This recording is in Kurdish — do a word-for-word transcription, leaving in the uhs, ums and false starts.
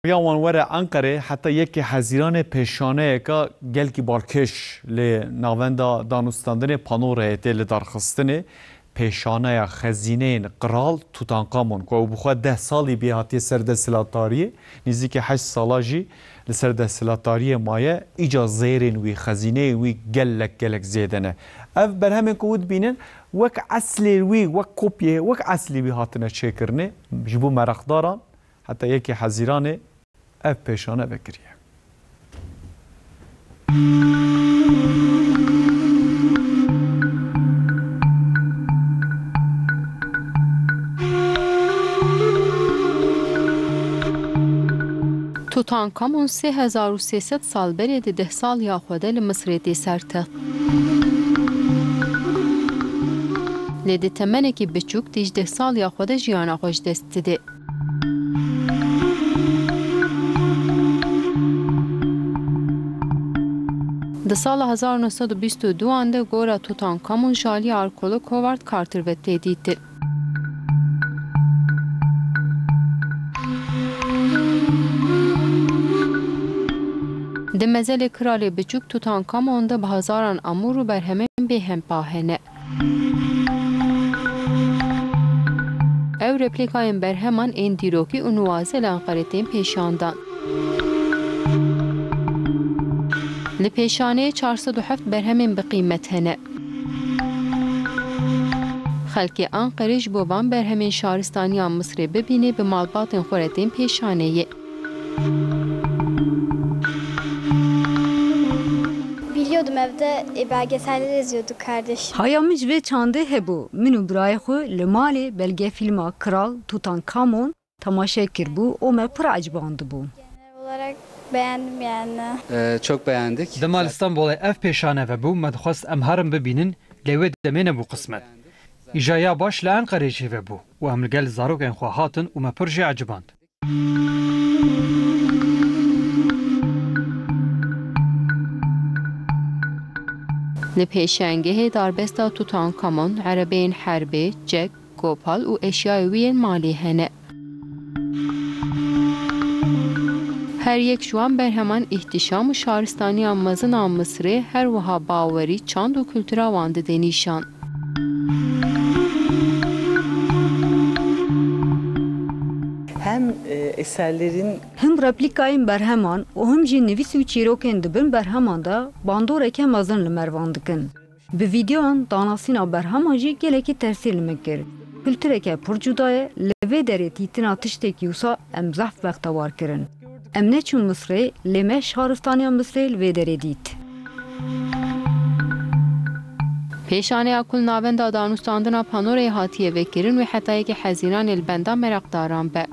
Ya wan were Enqerê heta yekê Hezîranê pêşaneyeka gelkî balkêş li navenda danûstandinê panoreyê tê lidarxistinê. Pêşaneya xezîneyên Qral Tutankamon ku ew bi xwe deh salî bê hatiye ser desthilatdariyê, nêzîkî heşt sala jî li ser desthilatdariyê maye, îca zêrên wî, xezîneyên wî gelek gelek zêde ne. Ev berhemên ku hûn dibînin wek eslê wî, wek kopyê, wek eslê wî hatine çêkirinê. Ji bo meraqdaran heta yekê Hezîranê ev pêşane vekiriye. Tutankamon sê hezar û sê sed sal berê di deh saliya xwe de li Misrê tê ser text. Lê di temenekî biçûk tê ji deh saliya xwe de jiyana xwe ji dest dide. Di sala hezar neh sed û bîst û duan de gora Tutankamon ji aliyê arkeolog Howard Carter ve tê dîtin. Di mezelê Kralê Biçûk Tutankamon de bi hezaran amûr û berhemên bêhempa hene. Ew replîkayên berheman ên dîrokî û nuwaze li Enqerê tên pêşandan. Li pêşaneyê çar sed û heft berhemên bi qîmet hene. Xelkê Enqerê ji bo van berhemên şaristaniya Misrê bibînê bi malbatên xwe re tên pêşaneyê. Biliyordum evde e, belgeselleri izliyorduk kardeşim. Haya min ji vê çandê hebû. Min û birayê xwe li malê belgefîlma Kral Tutankamon temaşe kiribû û me pir ecibandibû. Genel olarak beğendim yani. Ee, çok beğendik. Dema li Stenbolê ev pêşane vebû, me dixwest em herin bibînin, lê wê demê nebû qismet. Îja ya baş li Enqerê jî vebû û em li gel zarokên xwe hatin û me pir jê eciband. Li pêşengehê darbesta Tutankamon, erebeyên herbê, çek, kopal û eşyayê wî yên malê hene. Her yek ji wan berheman îhtîşam û şaristaniya mezin a Misrê, her wiha bawerî, çand û kultura wan dide nîşan. Hem, e, eserlerin Him replîkayên berheman û him jî nivîs û çîrokên di bin berheman de bandoreke mezin li mervan dikin. Bi vîdeoyan danasîna berheman jî gelekî tesîr li min kir. Kultureke pir cuda ye, li vê derê dîtina tiştekî wisa em zehf bextewar kirin. Em neçûn Misrê, lê me şaristaniya Misrê li vê derê dît. Pêşaneya ku li navenda danûstandina panoreyê hatiye vekirin wê heta yekê Hezîranê li benda meraqdaran be.